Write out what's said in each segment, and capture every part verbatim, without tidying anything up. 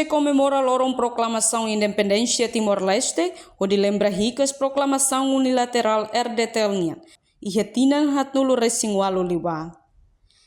Timor-Leste komemora loron proklamasaun independénsia Timor-Leste, hodi lembra hikas proklamasaun unilaterál R D T L nian, iha tinan haatnulu resin ualu liubá.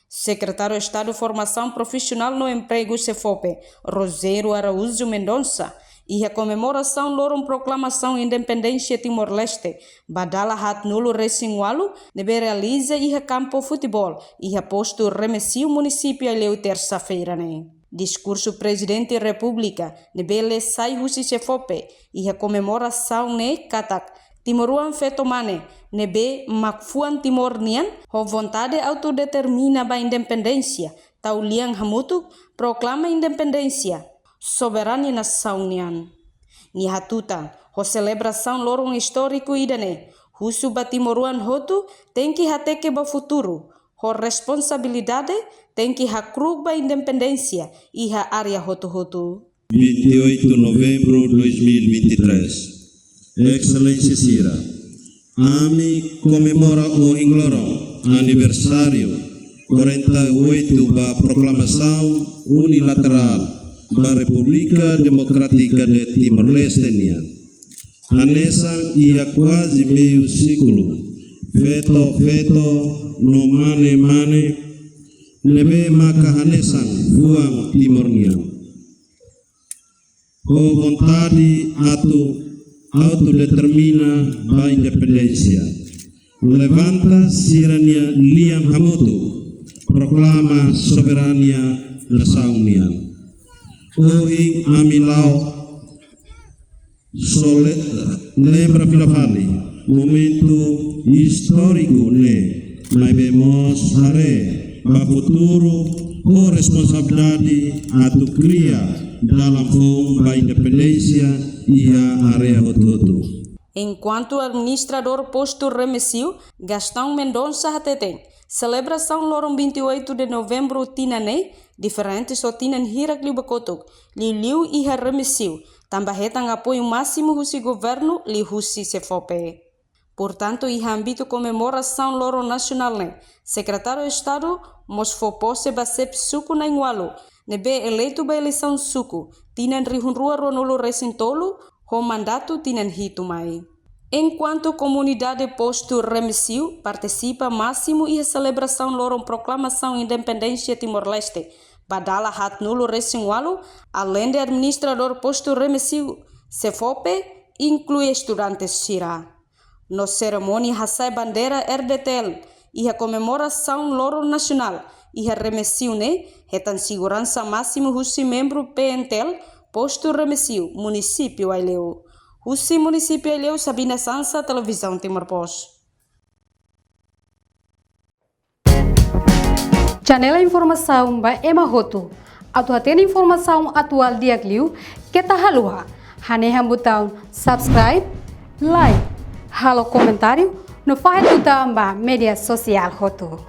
Sekretáriu Estadu Formasaun Profisionál no Empregu SEFOPE, Rogério Araújo Mendonça, iha komemorasaun loron proklamasaun independénsia Timor-Leste ba dala haatnulu resin ualu, ne'ebé realiza iha kampu futeból, iha postu Remexio, munisípiu Aileu, tersa-feira ne'e. Diskursu Prezidente Repúblika ne'ebé lee sai husi SEFOPE iha komemorasaun ne'e katak, timoroan feto mane ne'ebé mak fuan Timor nian, ho vontade autodetermina ba independénsia, tau lian hamutuk, proklama independénsia, soberania nasaun nian. Nia hatutan, ho selebrasaun loron istóriku ida-ne'e, husu ba timoroan hotu tenke hateke ba futuru, ho responsabilidade tenke hakru'uk ba independénsia iha área hotu-hotu. Vinte e oito de novembro de dois mil e vinte e três. Exelénsia sira, ami komemora ohin loron aniversáriu quarenta e oito ba proklamasaun unilaterál ba Repúblika Demokrátika de Timor-Leste nian. Hanesan iha kuaze meiu sékulu, feto-feto no mane-mane ne'ebé maka hanesan fuan Timor nian, ho vontade atu autodetermina ba independénsia, levanta sira-nia lian hamutuk, proklama soberania nasaun nian. Ohin ami la'o só le-, lembra fila fali momentu istóriku ne'e, maibé mós haree ba futuru ho responsabilidade atu kria dalan foun ba independénsia iha área hotu-hotu. Enkuantu administradór postu Remexio, Gastão Mendonça hateten, selebrasaun loron vinte e oito de novembro tinan ne'e diferente ho tinan hirak liubá kotuk, liuliu iha Remexio, tanba hetan apoiu másimu husi governu liuhusi SEFOPE. Portantu, iha ámbitu komemorasaun loron nasionál ne'e, Sekretáriu Estadu mós fó pose ba xefe suku na'in-ualu ne'ebé eleitu ba eleisaun suku tinan rihun rua ruanulu resin tolu, ho mandatu tinan hitu mai. Enkuantu komunidade postu Remexio partisipa másimu iha selebrasaun loron proklamasaun independénsia Timor-Leste ba dala haatnulu resin ualu, aleinde administradór postu Remexio, SEFOPE inklui estudante sira. No serimónia hasa'e bandeira R D T L iha komemorasaun loron nasionál iha Remexio ne'e, hetan seguransa másimu husi membru P N T L postu Remexio, munisípiu Aileu. Husi munisípiu Aileu, Sabina Sansa, Televizaun Timor Post. Janela informasaun ba ema hotu. Atu hatene informasaun atuál di'ak liu, keta haluha hanehan butaun subscribe, like, halo komentáriu, no fahe tutan ba média sosiál hotu.